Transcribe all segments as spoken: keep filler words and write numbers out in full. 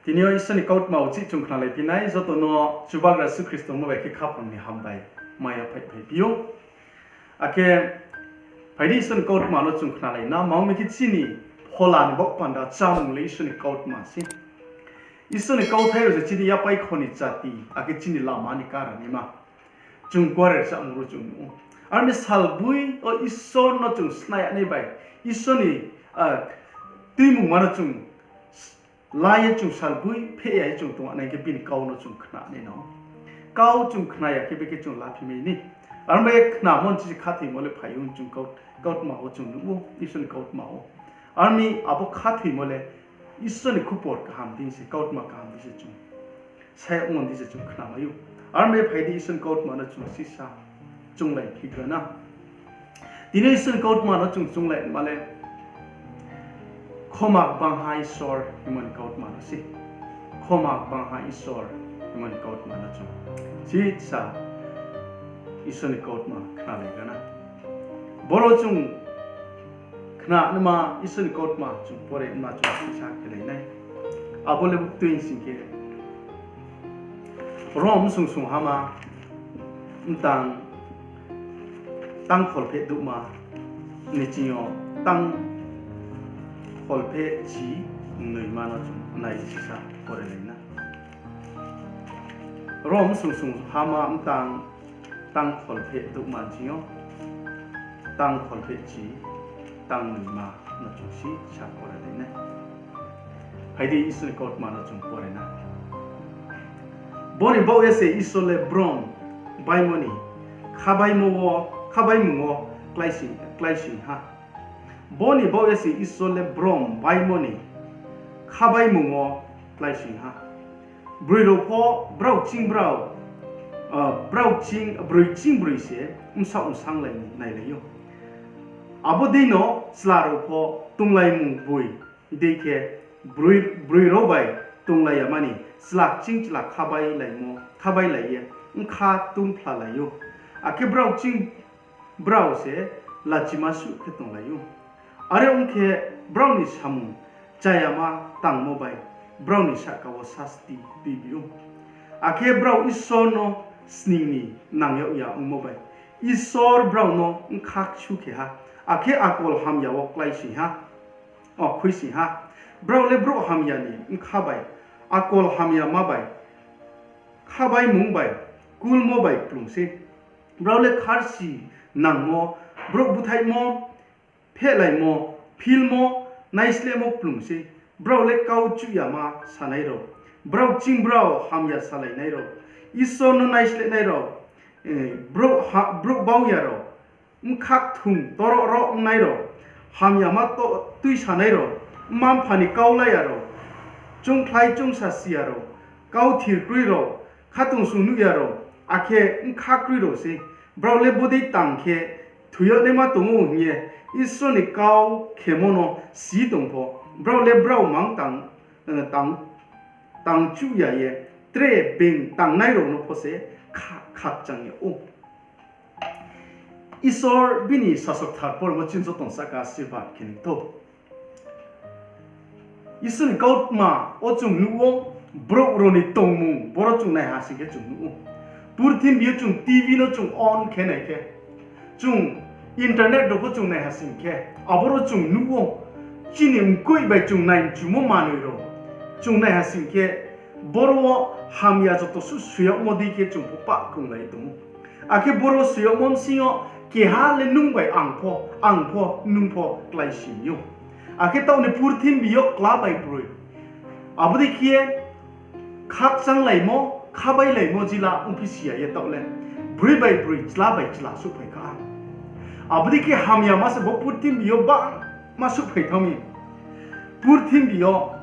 Tini yo Isor ni kautma uchih chung khnalaiphi nai, joto no Chubagra Jisu Khristo no bai khe khaphang ni hambai maya phaiphi ou. Akhe phai di Isor ni kautma no chung khnalai na, ma ong mi khe chini phola ni baoh panda chámung le Isor ni kautma sei. Isor ni kauthai rao se chini yapaikho ni jati, akhe chini lama ni karanaima. Chung kuarer chámung rao chung nuh ou. Aro ni salboi wo Isor no chung snai ya nai bai, Isor ni tuimungma no chung la ye chung salboi pheh ya ye chung tong nai khe bini kau no chung khna nai no. Kau chung khna ya khe bekhe chung laphi mai ni. Aro bai khnamo ni se khathoimo le phai ou chung kau-, kautma wo chung nuh ou, Isor ni kautma wo. Aro ni abo khathoimo le Isor ni khupor kaham dei se, kautma kaham dei se chung, sayagmo dei se chung khnamai ou. Aro bai phai di Isor ni kautma no chung sisa chounglaiphi gra na. Tini Isor ni kautma no chung chounglaima le, Khoma gbangha Isor hingmo ni kautma no se. Khoma gbangha Isor hingmo ni kautma no chung sisa Isor ni kautma khnalai gra na. Boro chung khna nma Isor ni kautma chung pore nma chung sisa khelai nai. Abo le buktui sing khe, Rom sung sung hama mtang tang kholpheh douhma ni ching yo tang kholpheh chi noima no chung nai sisa pore lai na. Rom sung sung hama mtang tang kholpheh douhma ni ching yo tang kholpheh chi tang noima no chung sisa pore lai nai. Phai di Isor ni kautma no chung pore na. Bo ni baoh ye se Isor le brom baimo ni khabaimo wo, khabaimung wo kláising, kláising ha. Bo ni baoh ye se Isor le brom baimo ni khabaimung wo kláising ha. Broi rao pho brao ching brao, ah, brao ching, broi ching broi se bsaoh bsanglai ni nailai ou. Abo dei no chla rao pho tonglaimung boi dei khe broi, broi rao bai tonglai yama ni chla kching chla khabai laimo, khabailai ye bkha tungphlalai ou. Akhe brao ching brao se lachima suh khe tonglai ou. Are ong khe, brao ni samung chayama tangmo bai brao ni sahka wo sasti tuibi ou. Akhe brao Isor no sning ni nang yag ya ongmo bai Isor brao no bkha kchu khe ha, akhe akol hamya wo kláising ha, o, khuising ha. Brao le brouh hamya ni bkha bai, akol hamyama bai, khabaimung bai, kulmo bai kplung sei. Brao le kharsi nangmo, brouh búthaihmo, phehlaimo, philmo, naislehmo kplung sei. Brao le kau chuh yama sanai rao, brao ching brao hamya salainai rao, Isor no naislehnai rao, eh, brouh ha-, brouh bau ya rao, bkha kthung toro ro ongnai rao, hamyama to-, tuisanai rao, mma-mpha ni kau la ya rao, choungkhlai choungsasi ya rao, kau thir kroi rao, khatungsung nuh ya rao, akhe bkha kroi rao sei. Brao le bodei tang khe thoi yag naima tong ou hing ye Isor ni kau khemo no si tong pho, brao le brao mang tang, eh, tang, tang chuh ya ye tre being tangnai rao no pho se kha-, khakchang yag ou. Isor bini sasok thar pormo chini joto ni sahka asirbad khe ni thou. Isor ni kautma wo chung nuh ou, brouh rao ni tongmung, boro chung naiha sing khe chung nuh ou. Purthimbi yo chung T V no chung on khe nai khe, chung internet rao pho chung naiha sing khe, aboro chung nuh ou. Chini mkoih bai chung nai mchumo manoi rao chung naiha sing khe, boro wo hamya joto suh soi yagmo dei khe chung pho pah krunglai tong ou. Akhe boro soi yagmo bsing yo keha le nung bai ang pho, ang pho, nung pho kláising ou. Akhe taoh ni purthimbi yo kla bai broi, abo dei khe khakchanglaimo, khabailaimo jila ongphi si ya ye taoh le, broi bai broi, chla bai chla souhphai kha. Abo dei khe hamyama se bo purthimbi yo bangma souhphai thanng mi. Purthimbi yo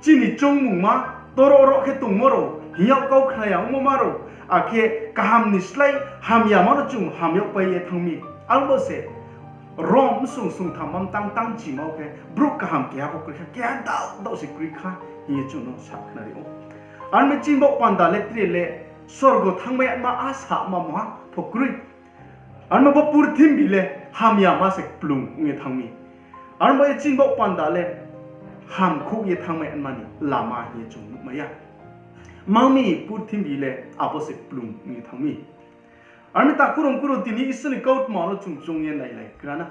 chini choungmungma, toro ro khe tongmo rao, hing yag kau khna ya ongmo ma rao, akhe kaham ni slái hamyama no chung ham yagpai ye thanng mi. Abo se Rom bsung sung tham mam tang tang chima wo khe, brouh kaham keha pho kroi kha, keha daoh daoh se kroi kha, hing ye chung no sakhnari ou. Aro ni chini baoh panda le tre le sorgo thanngmai yama asa ma mungha pho kroi. Aro no bo purthimbi le hamyama se kplung ong ye thanng mi. Aro bo ye chini baoh panda le hamkuh ye thanngmai nma ni lama hing ye chung nuhmai ya. Mang mi purthimbi le abo se kplung ong ye thanng mi. Ar mi takhu rao kuro tini Isor ni kautma no chung choung ye nailai gra na.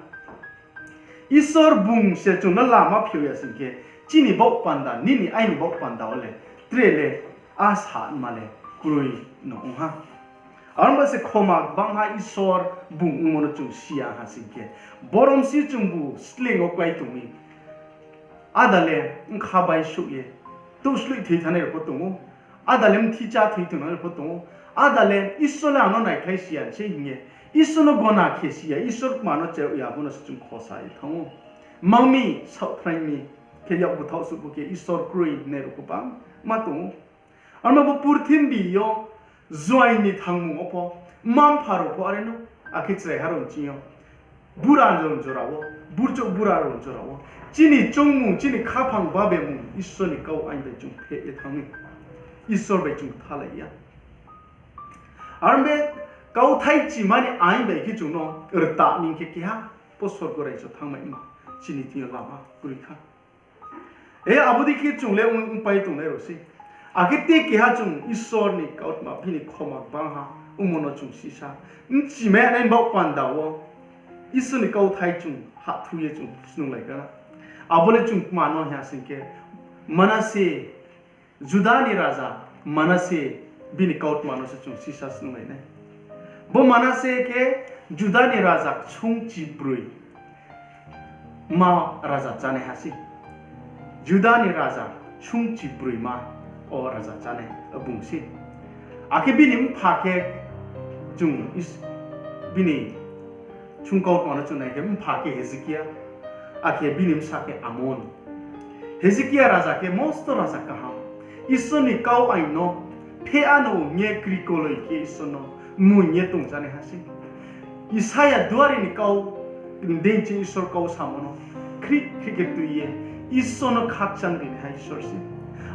Isor bung se chung no lama phiouh ya sing khe, chini baoh panda, nini aini baoh panda wo le, tre le, a sa nma le kroi no ong ha. Aro ba se khoma gbangha Isor bung ongmo no chung si ya ha sing khe, borom si chungbu sleing wo klái tong mi. Áda le bkha bai souh ye, touhsloih thoi thanngnai rao pho tong ou. Áda le mthi chá thoi tongnai rao pho tong ou. Áda le Isor le ang no naikhlai si ya sei hing ye, Isor no gona khe si ya, Isor kma no chayag ya, abo no se chung khosa ye thanng ou. Mang mi, saohthaih mi, khe yakgu thaoh suh pho khe Isor kroi nai rao pho bangma tong ou. Arma bo purthimbi yo juaing ni thangmung wo pho, mma-mpha rao pho are no, akhe chraiha rao ni ching yo, bura rao jora wo, burchouh bura rao jora wo, chini choungmung, chini khaphang babemung Isor ni kau ain bai chung pheh ye thanng mi, Isor bai chung kthalai ya. Arma kauthai chima ni ain bai khe chung no rta mi khe keha pho sorgo raijo thanngmai ma, chini thing yo lama kroi kha. E, abo dei khe chung le ong, ongpai tongnai rao sei. Akhe te keha chung Isor ni kautma, bini khoma gbangha ongmo no chung sisa bchimai nai baoh panda wo Isor ni kauthai chung hahthu ye chung snunglai gra na. Abo le chung kma no hing ya sing khe, Manase, Juda ni raja Manase, bini kautma no se chung sisa snunglai nai. Bo Manase khe Juda ni raja ksung chibroi ma raja chánaiha sei. Juda ni raja ksung chibroi ma wo raja chánai bung sei. Akhe bini mpha khe chung is-, bini sung kautma no chung nai khe, mpha khe Hezekia, akhe bini bsa khe Amon. Hezekia raja khe mosto raja kaham, Isor ni kau ain no pheh ano ong ye krikoloi khe Isor no moing ye tongjanaiha sei. Isaia duari ni kau, dei ching Isor kau samo no khrih khrih khe tui ye Isor no khakchang rinaiha Isor sei.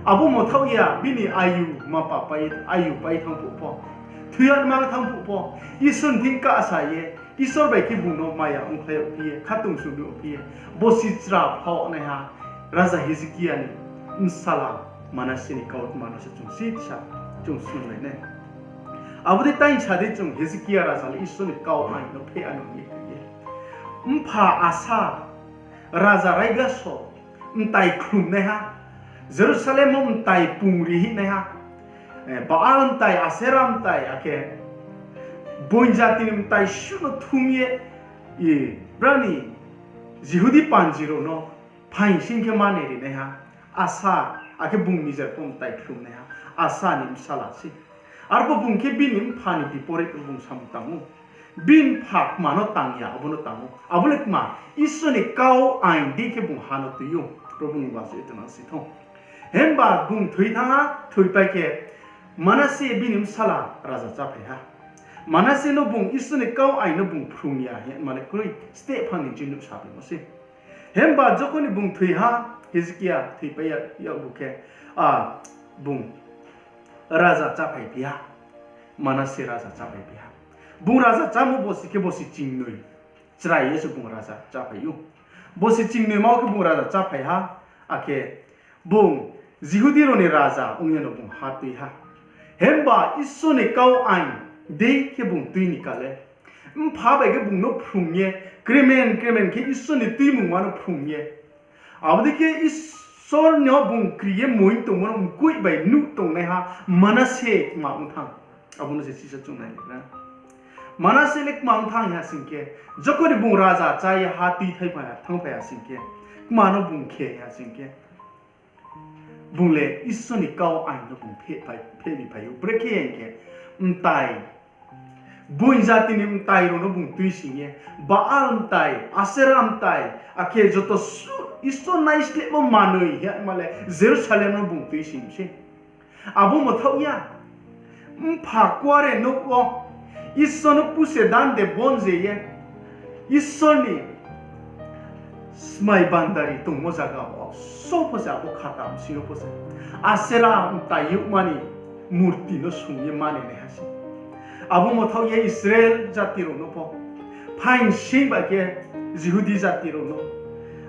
Abo mthaoh ya bini ayu ma pa pai, ayu pai thanng phuh pho, thoi ya mang thanng phuh pho, Isor ni thing kasa ye, Isor bai khe bung no maya ongkhlai yagphi ye, khatungsung ri yagphi ye, bosi chra phaoh naiha raja Hezekia ni bsala Manase ni kautma no se chung sisa chung snunglai nai. Abo dei taingsa di chung Hezekia raja le Isor ni kau ain no pheh ano ye khe ye, mpha Asa raja raiga so mtai khlumnaiha, Jerusalem wo mtai pungri hihnaiha, eh, Baal mtai, Asera mtai, akhe boin jati ni mtai suh no thum ye, i, brao ni Jihudi panji rao no phaing sing khe mani rinaiha Asa, akhe bung nijer pho mtai khlumnaiha Asa ni bsala sei. Arphuh bung khe bini mpha ni biporit bung samung tang ou. Bini mpha kma no tang ya, abo no tang ou. Abo le kma, Isor ni kau ain dei khe bung ha no tui ou. Probhu ni waso ye tong nang si thou. Himba bung thoi thanng ha, thoipai khe Manase bini bsala raja cháphai ha. Manase no bung Isor ni kau ain no bung phrung ya hingma le kroi, steh phang ni chini nuhsaphimo sei. Himba jokhon ni bung thoi ha, Hezekia thoipai ya, yakgu khe, a, bung raja cháphaiphi ha. Manase raja cháphaiphi ha. Bung raja chámo bosi khe bosi chingnoi chrai ye se bung raja cháphai ou. Bosi chingnoi ma wo khe bung raja cháphai ha, akhe bung Jihudi rao ni raja ong ye no bung ha tui ha. Himba Isor ni kau ain dei khe bung tui ni ka le, mpha bai khe bung no phrung ye, kremen kremen khe Isor ni tuimungma no phrung ye, abo dei khe Isor no bung kri ye moing tongmo no mkoih bai nuh tongnaiha Manase kma ong thanng. Abo no se sisa chung nai le na. Manase le kma ong thanng ha sing khe, jokhon ni bung raja chá ye ha tui thai phai ha, thanngphai ha sing khe, kma no bung khe ha sing khe, bung le Isor ni kau ain no bung pheh pai, phehbiphai ou. Brekhe hing khe, mtai, boin jati ni mtai rao no bung tuising ye, Baal mtai, Asera mtai, akhe joto su-, Isor naislehmo manoi hingma le Jerusalem no bung tuising sei. Abo mthaoh ya, mpha kuare nouh wo Isor no puse dande bonje ye, Isor ni smai bandari tongmo zaga wo so pho se abo khata bsing yo pho se Asera mtai youhma ni murti no sung ye mani naiha sei. Abo mthaoh ye Israel jati rao no pho, phaing sing bai khe Jihudi jati rao no,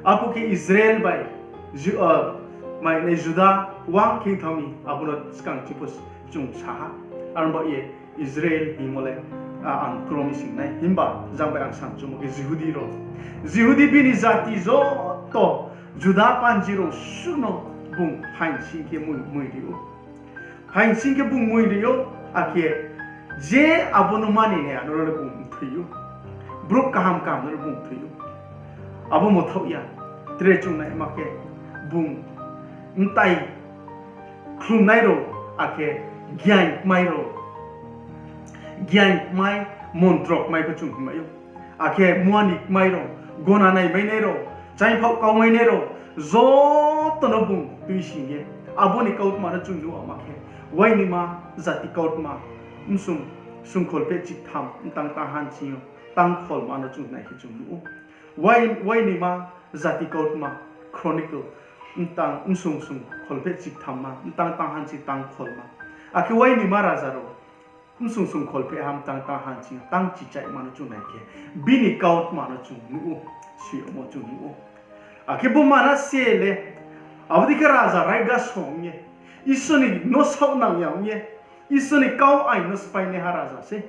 arphuh khe Israel bai Ju-, ah, mai nai Juda wang khe thang mi, abo no skang chini pho chung sa ha. Aro ba ye Israel hingmo le, ah, ang kro mi sing nai. Himba jang bai ang samchumo khe Jihudi rao. Jihudi bini jati joto Juda panji rao suh no bung phaing sing khe mui, mui ri ou. Phaing sing khe bung mui ri ou, akhe je abo no mani nai ano rao le bung mthoi ou. Brouh kaham kaham no le bung mthoi ou. Abo mthaoh ya, tre chung naima khe bung mtai khlumnai rao, akhe giaing kmai rao, giaing kmai, montro kmai pho chung hingmai ou. Akhe muani kmai rao, gona naimainai rao, chaingphaoh kaumainai rao, joto no bung tuising ye, abo ni kautma no chung nuh ama khe, Wainoima jati kautma, msung, sungkholpheh chiktham, mtang tang hanching yo, tang kholma no chung nai khe chung nuh ou. Wai-, Wainoima jati kautma, Chronicle, mtang, msung sungkholpheh chikthamma, mtang tang hanching tang kholma. Akhe Wainoima raja rao, msung sungkholpheh ha mtang tang hanching tang chichaihma no chung nai khe, bini kautma no chung nuh ou, siyagmo chung nuh ou. Akhe bo Manase le, abo dei khe raja raiga song ye, Isor ni no saohnang ya ong ye, Isor ni kau ain no spáinaiha raja sei.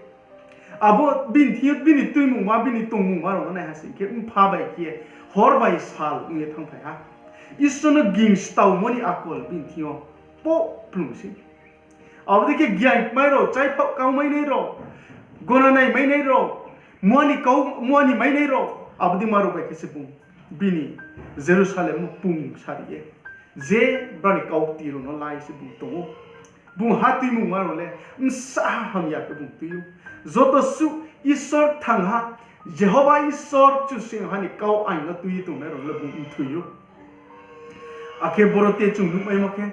Abo bini thing yo bini tuimungma, bini tongmungma rao no naiha sing khe, mpha bai khe hor bai sal ong ye thanngphai ha. Isor no ging staomo ni akol bini thing yo poh plung sei. Abo dei khe giaing kmai rao, chaiphaoh kaumainai rao, gona naimainai rao, muani kau, muani mainai rao, abo dei ma rao bai khe se bung bini Jerusalem no pung sari ye, je brao ni kaukti rao no lai se bung tong ou. Bung ha tuimungma rao le bsa ha hamya khe bung tui ou. Joto suh Isor thangha, Jehova Isor Kchusoyang ha ni kau ain no tui ye tongnai rao le bung mthoi ou. Akhe boro te chung nuhmaimo khe,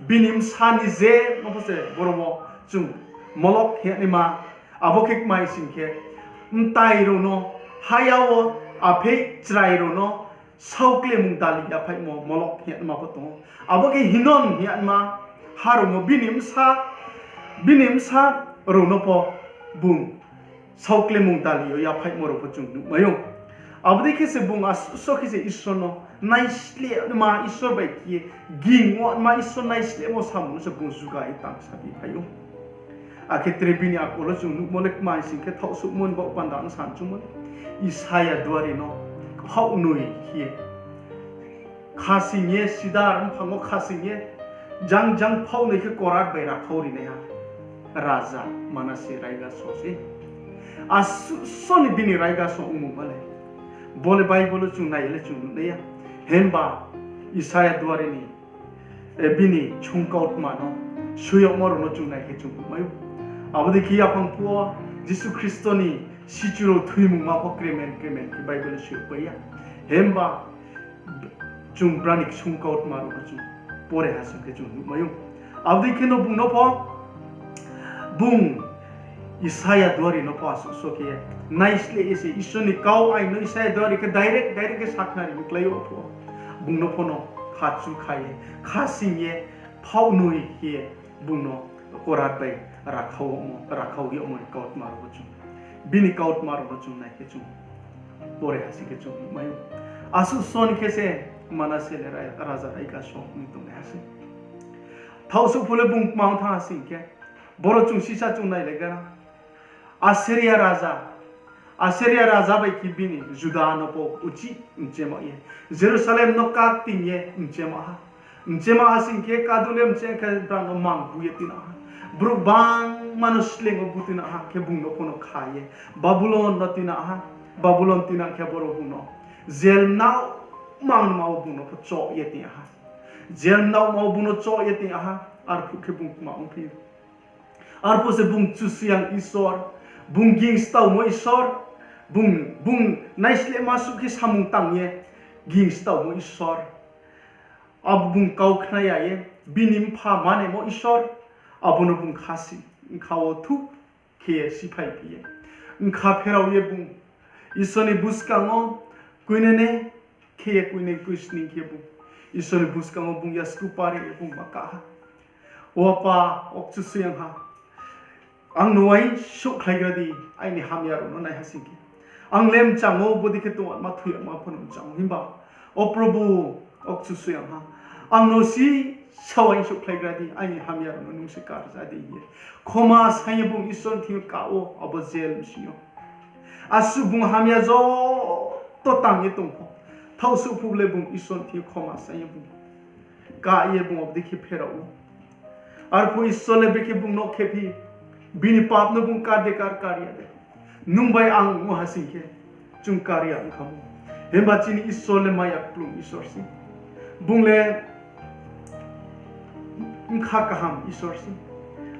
bini bsa ni je no pho se boro wo chung Molok hingnaima, abo khe kmai sing khe, mtai rao no, haya wo aphei chrai rao no saoklemung dali yaphaihmo Molok hingnaima pho tong ou. Abo khe Hinon hingnaima ha rao no bini bsa, bini bsa rao no pho bung saoklemung dali yo yaphaihmo rao pho chung nuhmai ou. Abo dei khe se bung asuh so khe se Isor no naislehma, Isor bai khe ye ging yagma, Isor naislehmo samung no se bung juga ye tang saphi phai ou. Akhe tre bini akol wo chung nuhmo le kmai sing khe, thaohsuhmo ni baoh panda no sa chungmo, Isaia duari no kphaoh noi khe ye khasing ye, sidar mphang wo khasing ye, jang jang phaoh noi khe korat bai rakhau rinaiha raja Manase raiga so sei. Asuh so ni bini raiga so ongmungma le, bo le Bible wo chung nai ye le chung nuhnai ya. Himba Isaia duari ni, eh, bini sungkautma no, soi yagmo rao no chung nai khe chung nuhmai ou. Abo dei khe yaphang phuh wo Jisu Khristo ni sichu rao thoimungma pho kremen kremen khe Bible soi yagpai ya. Himba chung brao ni sungkautma rao no chung pore ha sing khe chung nuhmai ou. Abo dei khe no bung no pho, bung Isaia duari no pho asuh so khe naisleh ye se Isor ni kau ain no Isaia duari khe direct, direct khe sakhnari mklái ou pho. Bung no pho no khachu kha ye, khasing ye, phaoh noi khe ye, bung no korat bai rakhau yagmo, rakhau yagmo ni kautma rao no chung, bini kautma rao no chung nai khe chung pore ha sing khe chung nuhmai ou. Asuh so ni khe se Manase le rai-, raja raiga so ong tongnaiha sei. Thaohsuh phuh le bung kma ong thanng ha sing khe, boro chung sisa chung nailai gana. Asiria raja, Asiria raja bai khe bini Juda no pho uchih mchema ye, Jerusalem no kakting ye mchema ha. Mchema ha sing khe kadu le mchema khe brao no mang bu ye tuinang ha. Brouh gbangma no sleing wo bu tuinang ha khe bung no pho no kha ye Babulon no tuinang ha. Babulon tuinang khe boro bung no jail mnaohma wo bung no pho choh ye tuinang ha. Jail mnaohma wo bung no choh ye tuinang ha. Arphuh khe bung kma ongphi ou. Arphuh se bung Kchusoyang Isor, bung ging staomo Isor, bung, bung naislehma suh khe samung tang ye ging staomo Isor. Abo bung kau khna ya ye, bini mpha manemo Isor, abo no bung khasi, bkha wo thuh khe ye siphaiphi ye, bkha pherao ye bung Isor ni buskang wo kuinene khe ye kuinai kuisning khe bung Isor ni buskang wo bung yasku pare ye bung ma kah ha. O Apa, o Kchusoyang ha, ang no uaingsouhkhlaigra di, aini hamya rao no naiha sing khe. Ang le mchang ou, bodei khe tongma thoi yagma pho no mchang ou. Himba, o Probhu, O Kchusoyang ha, ang no si sawaing souhkhlaigra di, aini hamya rao no nung se karja di hing ye khoma saing ye bung Isor ni thing yo ka wo, abo jail bsing yo. Asuh bung hamya joto tang ye tong pho, thaohsuh phuh le bung Isor ni thing yo khoma saing ye bung ka ye bung abo dei khe pherao ou. Arphuh Isor le brekhe bung no khephi, bini pap no bung kar de kar, kar ya de? Nung bai ang ongmo ha sing khe, chung kar ya ong kha mo. Himba chini Isor le maya kplung Isor se. Bung le bkha kaham Isor se.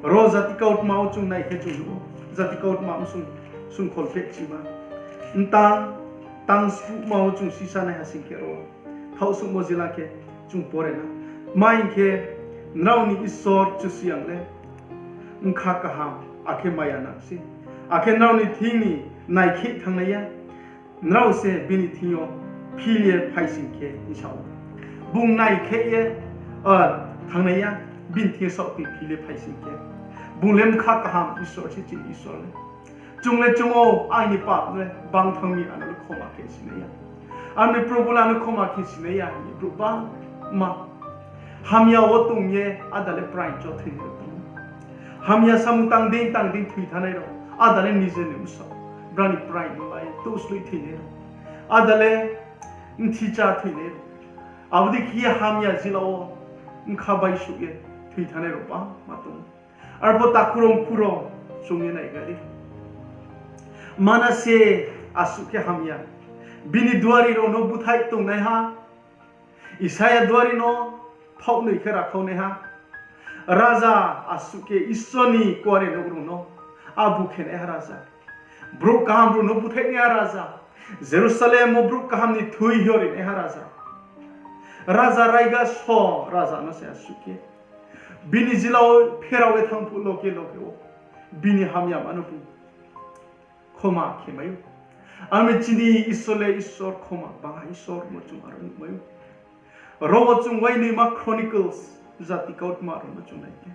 Ro jati kautma wo chung nai khe chung nuh ou, jati kautma bsung, sungkhol phehchima, mtang, tang spuhma wo chung sisa nai ha sing khe ro thaohsuhmo jila khe chung pore na. Tma hing khe, nrao ni Isor Kchusoyang le bkha kaham, akhe maya nang se. Akhe nrao ni thing ni naikheh thanngnai ya, nrao se bini thing yo phil ye phai sing khe hing sa ou. Bung naikheh ye, ah, thanngnai ya, bini thing yo saohtoi phil ye phai sing khe. Bung le bkha kaham Isor se, chini Isor le. Chung le chung ou, aini pap le bang thanng mi, ano le khoma khe sinai ya. Ani Probhu le ano khoma khe sinai ya hing ye brouh bangma hamya wo tong ye, áda le praing chothoi nai rao tong ou. Hamya samung tang dei tang dei thoi thanngnai rao, áda le nije ni bsa, brao ni praing no lai ye touhsloi thoinai rao, áda le bthi chá thoinai rao. Abo dei khe ye hamya jila wo bkha baisuh ye thoi thanngnai rao bangma tong ou. Arphuh takhu rao mkhu rao, chung ye naigra di. Manase asuh khe hamya, bini duari rao no búthaih tongnaiha, Isaia duari no phaohnoi khe rakhaonaiha. Raja asuh khe Isor ni kuarenouh rao no abu khenaiha raja, brouh kaham rao no búthaihnaiha raja, Jerusalem wo brouh kaham ni thui hiorinaiha raja. Raja raiga so raja no se asuh khe bini jila wo pherao ye thanng phuh loge loge wo bini hamyama no bung khoma khe mai ou. Ami chini Isor le Isor khoma bangha Isor mo chung aro nuhmai ou. Ro wo chung uainoima Chronicles jati kautma rao no chung nai khe,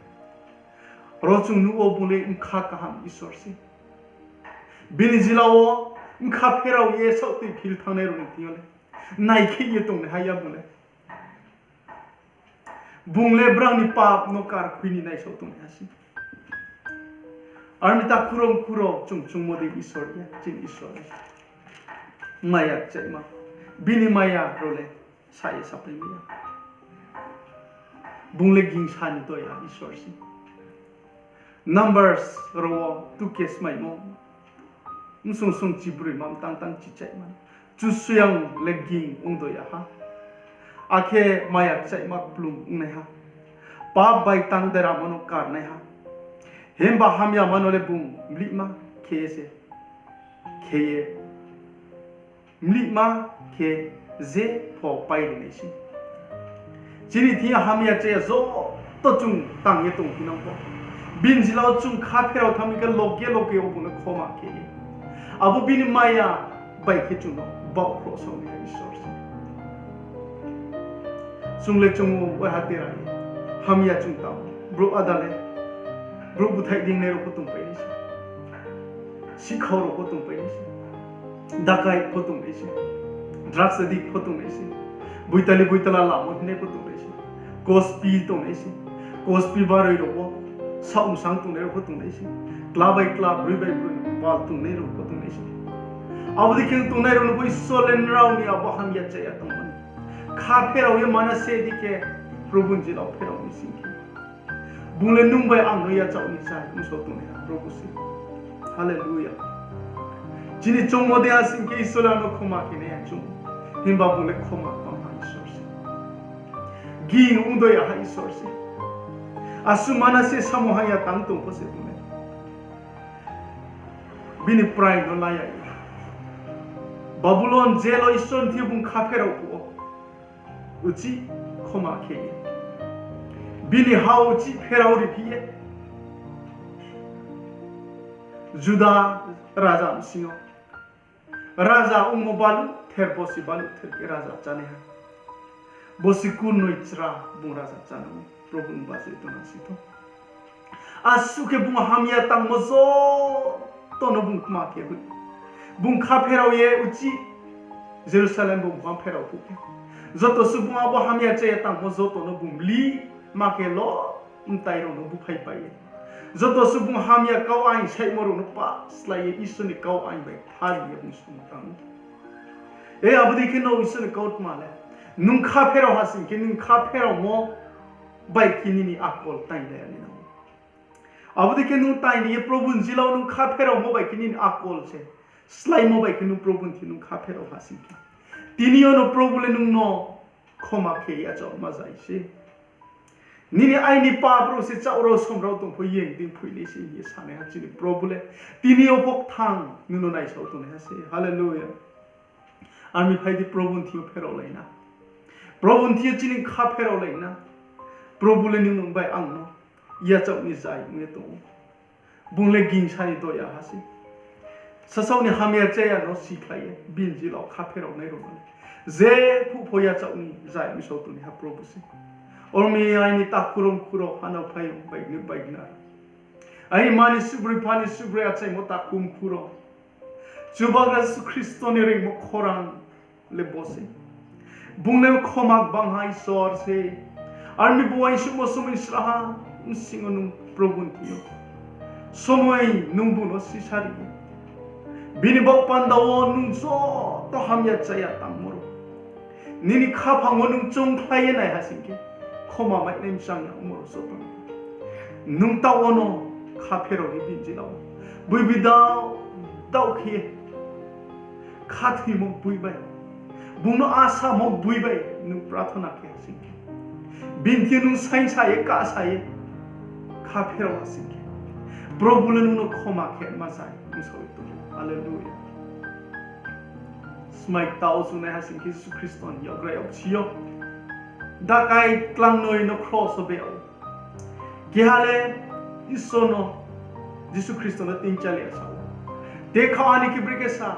ro chung nuh ou bung le bkha kaham Isor se. Bini jila wo bkha pherao ye saohtoi phil thanngnai rao ni thing yo le naikheh ye tongnaiha ya bung le. Bung le brao ni pap no karkhui ni naisao tongnaiha se. Armi takhu rao mkhu rao, chung chungmo dei Isor ya, chini Isor le maya kchaihma, bini maya rao le sa ye sapai mai ya. Bung le gingsa ni toya Isor se. Numbers rao wo two case maimo, msung sung chibroima mtang tang chichaihma, Kchusoyang le ging ongdoi ya ha, akhe maya kchaihma kplung ongnaiha, pap bai tang deramo no karnaiha. Himba hamyama no le bung mlihma khe ye se, khe ye mlihma khe je pho pai ri nai se. Chini thing yo hamya chaya joto chung tang ye tongphi nang pho, bini jila wo chung kha pherao thanng mi khe loge loge wo bung no khoma khe ye, abo bini maya bai khe chung no baohkhroh sao nai Isor se. Chung le chung o waiha dera ye hamya chung tang, brouh áda le, brouh búthaih deingnai rao pho tongpai nai se, sihkhau rao pho tongpai nai se, dakai pho tongnai se, drugs addict pho tongnai se, boitali boitala lamo hingnai pho tongnai se, kospi tongnai se, kospi baroi rao wo saoh msang tongnai rao pho tongnai se, kla bai kla, broi bai broi bal tongnai rao pho tongnai se. Abo dei khe tongnai rao no pho Isor le nrao ni abo hamya chaya tongmo ni kha pherao ye mana se di khe, Probhu ni jila wo pherao ni sing khe, bung le nung bai ang no yachaoh ni chai ongso tongnaiha Probhu se. Hallelujah. Chini chungmo dei ha sing khe Isor le ang no khoma khe nai ya chung, himba bung le khoma tangha Isor se. Ging ongdoi ya ha Isor se. Asuh mana se samung hamya tang tong pho se bung le bini praing no la ya ye Babulon jail wo Isor ni thing yo bung kha pherao phuh wo, uchih khoma khe ye, bini ha uchih pherao riphi ye, Juda raja bsing yo raja ongmo baluh ther, bosi baluh ther khe raja chánaiha. Bosi kurnoi chra bung raja chánai ou, Probhu ni bajoito nang si thou. Asuh khe bung hamya tangmo joto no bung kma khe hoih, bung kha pherao ye uchih Jerusalem bung bang pherao phuh khe, Joto subung abo hamya chaya tangmo joto no bung mlih ma khe lo, mtai rao no búphaipai ye. Joto subung hamya kau aing saihmo rao no pa slái ye Isor ni kau aing bai thari ye bung song tang ou. E, abo dei khe no Isor ni kautma le, nung kha pherao ha sing khe, nung kha pheraomo bai khe nini akol tainglai ya ni nang ou. Abo dei khe nung taing ni ye Probhu ni jila wo nung kha pheraomo bai khe nini akol se sláimo bai khe nung Probhu ni thing nung kha pherao ha sing khe, tini yo no Probhu le nung no khoma khe yachaohma zai se. Nini aini pap rao se chaoh rao som rao tong pho yeng dei phoinai se hing ye sanaiha chini Probhu le tini yo pho kthang nung no naisao tongnaiha se. Hallelujah. Armi phai di, Probhu ni thing yo pheraolai na. Probhu ni thing yo chini kha pheraolai na. Probhu le nung no bai ang no yachaoh ni zai ong ye tong ou. Bung le gingsa ni doya ha se. Sasaoh ni hamya chaya no sikhlai ye bini jila wo kha pheraonai rao no le jephuh pho yachaoh ni zai ong ye sao tongnaiha Probhu se. Armi aini takhu rao mkhu rao, hanao phai rao, baigni baigna rao, aini mma ni subroi, mpha ni subroi, achaimo takhu mkhu rao, Chubagra Jisu Khristo ni reingmo khorang le bo se. Bung le khoma gbangha Isor se. Armi bo uaingsouhmo somoi sraha bsing yo nung Probhu ni thing yo somoi nung bung no sisari ye, bini baoh panda wo nung joto hamya chaya tangmo rao, nini khaphang wo nung choungkhlai ye naiha sing khe, khoma mainai mchang ya ongmo rao joto no nung taoh wo no kha pherao ye bini jila wo, boibi daoh daoh khe ye khathoimo boi bai, bung no asamo boi bai nung prarthana khe ha sing khe, bini thing yo nung saingsa ye kahsa ye kha pherao ha sing khe, Probhu le nung no khoma khe ma zai ong sao ye tong ou. Hallelujah. Smai kta wo chung naiha sing khe Jisu Khristo ni yakgra yaksi yo dakai klangnoi no kros wo be ou. Keha le Isor no, Jisu Khristo no teingchali ya sa ou. Tekha ani khe brekhe sa,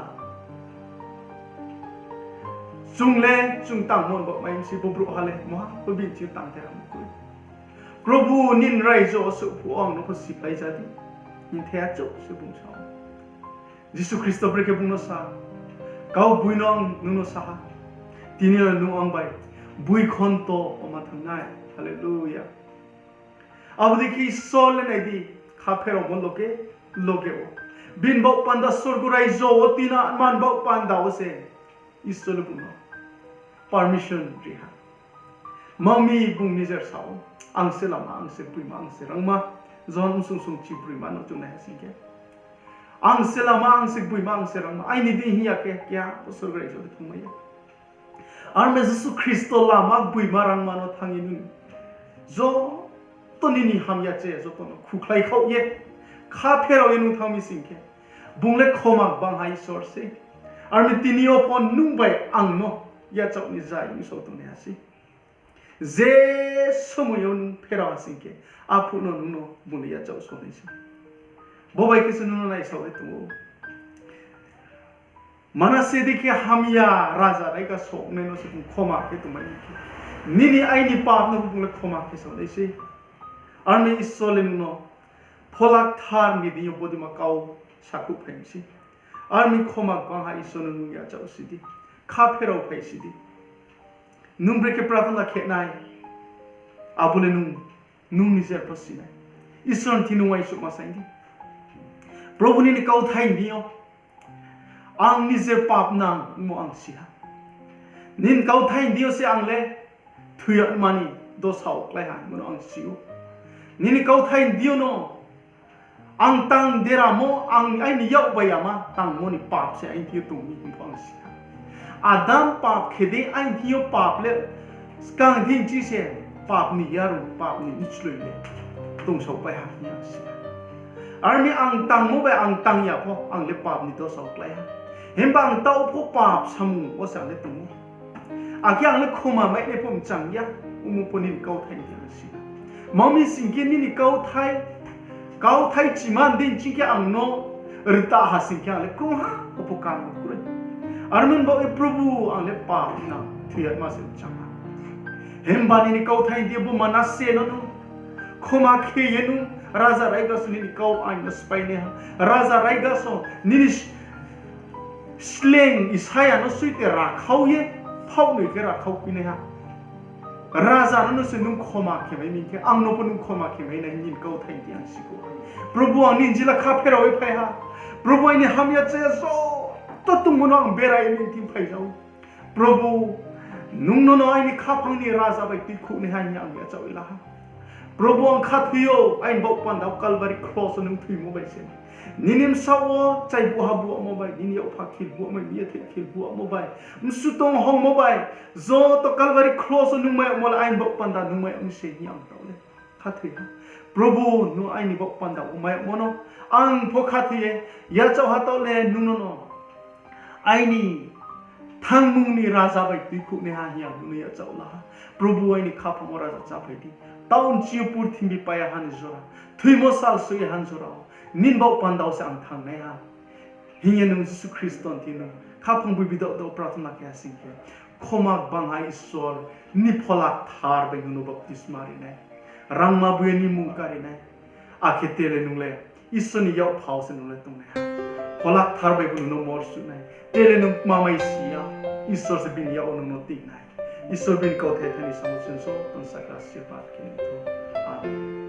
chung le chung tangmo ni baoh mai mi se, bo brouhha le maha pho bini thing yo tang thai rao kroi. Probhu, nini raijo wo souhphuh wo ang no pho siphlai ja di, hing thaiha chouh se bung sa ou. Jisu Khristo brekhe bung no sa, Kaugboino ang nung no sa ha, tini yo nung ang bai boikhonto wo ma thanng nai. Hallelujah. Abo dei khe Isor le nai di, kha pheraomo loge loge wo, bini baoh panda sorgo raijo wo tuinangmo ni baoh panda wo se Isor le bung no permission ri ha. Mami bung nijer sa ou, Ang se lama, ang se gboima, ang se rangma. Johon bsung sung chibroima no chung naiha sing khe, Ang se lama, ang se gboima, ang se rangma. Aini dei hing ya khe keha bo sorgo raijo de thanngmai ya. Armi Jisu Khristo lama, gboima, rangma no thanng ye nini joto nini hamya chaya joto no khukhlai khaoh ye, kha pherao ye nung thanng mi sing khe, bung le khoma gbangha Isor se. Armi tini yo pho nung bai ang no yachaoh ni zai ong sao tongnaiha se. Je somoi yo nung pherao ha sing khe, aphuh no nung no bung le yachaoh so nai se. Bo bai khe se nung no naisao ye tong ou. Manase dei khe hamya raja raiga so ongnai no se bung khoma khe tongmai ni khe, nini aini pap no bung le khoma khe sao nai se. Armi Isor le nung no Phola Kthar ni deing yo bodei ma kau sakhouh phai mi se. Armi khoma gbangha Isor no nung yachaoh si di, kha pherao phai si di. Nung brekhe prarthana khe nai, abo le nung, nung nijer pho si nai. Isor ni thing nung uaingsouhma saing di. Probhu, nini kauthai ni deing yo ang nijer papnang ongmo ang si ha. Nini kauthai ni deing yo se ang le thoi yama ni dosa wo klái ha hingmo no ang si ou. Nini kauthai ni deing yo no ang tang deramo, ang aini yak bai yama tangmo ni pap se aini thing yo tong mi hing pho ang si ha. Adam pap khe dei aini thing yo pap le skang thing chi se pap ni yarung, pap ni mchloi le tongsao pai ha hing ye ang si ha. Armi ang tangmo bai ang tang ya pho, ang le pap ni dosa wo klái ha. Himba ang taoh pho pap samung wo se ang le tong ou. Akhe ang le khoma mainai pho mchang ya, ongmo pho nini kauthai ni deing yo si ha. Mami sing khe nini kauthai, kauthai chima ni deing sing khe ang no rta ha sing khe ang le krungha pho kamo kroi. Armi ni baoh ye Probhu, ang le pap nang, thoi yama se mchang ha. Himba nini kauthai ni deing yo bo Manase no nung khoma khe ye nung raja raiga so nini kau ain no spháinaiha. Raja raiga so nini sleing Isaia no suite rakhau ye, phaoh noi khe rakhaoh phi nai ha. Raja no no se nung khoma khe mai mi khe, ang no pho nung khoma khe mai nai hing ni kauthai di ang si kho. Probhu, ang nini jila kha pherao ye phai ha. Probhu, aini hamya chaya joto tongmo no ang bera ye nini thing phai ja ou. Probhu, nung nono aini khaphang ni raja bai tuikhouhnaiha hing ye ang yachaoh ye la ha. Probhu, ang khathoi ou, aini baoh panda wo Calvary kros wo nung thoimo bai se. Nini bsaoh wo chaibuha buahmo bai, nini yakpha khil buahmo bai, yathai khil buahmo bai, msu tong hongmo bai, joto Calvary kros wo nung mai yagmo le aini baoh panda nung mai yag mi se hing ye ang taoh le khathoi ha. Probhu, nung aini baoh panda wo mai yagmo no ang pho khathoi ye yachaoh ha taoh le nung nono aini thangmung ni raja bai tuikhouhnaiha hing ye ang nung no yachaoh la ha. Probhu, aini khaphang wo raja cháphai di. Taoh chi yo purthimbi paiha ni jora, thoimo sal soiha ni jora wo nini baoh panda wo se ang thangnaiha hing ye nung Jisu Khristo ni thing nung khaphang bibidao dao prarthana khe ha sing khe, khoma gbangha Isor, nini Phola Kthar bai nung no baptisma ri nai, rangma boi ye nini mmung kari nai. Akhe te le nung le Isor ni yakpha wo se nung le tongnaiha. Phola Kthar bai bo nung no morsuh nai. Te le nung kma mai si ya, Isor se bini yak wo nung no ting nai. Isor bini kauthai thani samo chini joto no sakra sirpad khe nai thou. Amen.